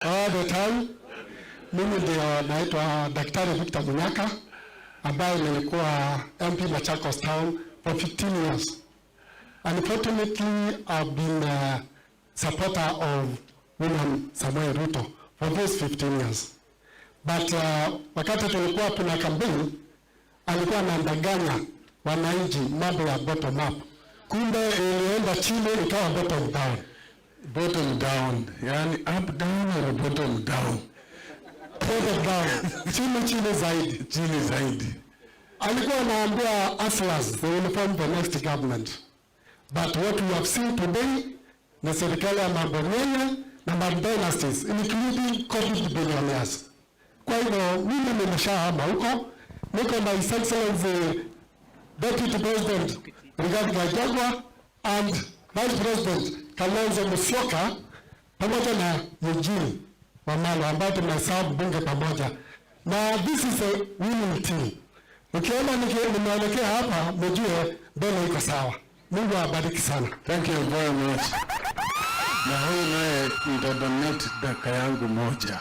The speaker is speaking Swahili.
All the time. Mimi ndio naitwa Daktari Victor Munyaka ambaye nilikuwa MP Machakos Town for 15 years. Unfortunately, I've been a supporter of William Samoei Ruto for those 15 years. But wakati tulikuwa tuna campaign, alikuwa anadanganya wananchi mambo ya bottom up. Kumbe ilienda chini ikawa bottom down. Bottom down, yani up down or bottom down? Bottom down, chini chini zaidi. Chini zaidi. Alikuwa anaambia hustlers they will form the next government. But what we have seen today ni serikali ya mabwenyenye na madynasties, including COVID billionaires. Kwa hivyo mimi nimeshahama huko, niko na His Excellency Deputy President Rigathi Gachagua and Vice President Kalonzo Musyoka pamoja na Eugene Wamalwa ambaye tumeserve bunge pamoja, na this is a winning team. Ukiona nimeelekea hapa, mjue mbele iko sawa. Mungu awabariki sana. Thank you very much. Na huyu naye nitadonate dakika yangu moja.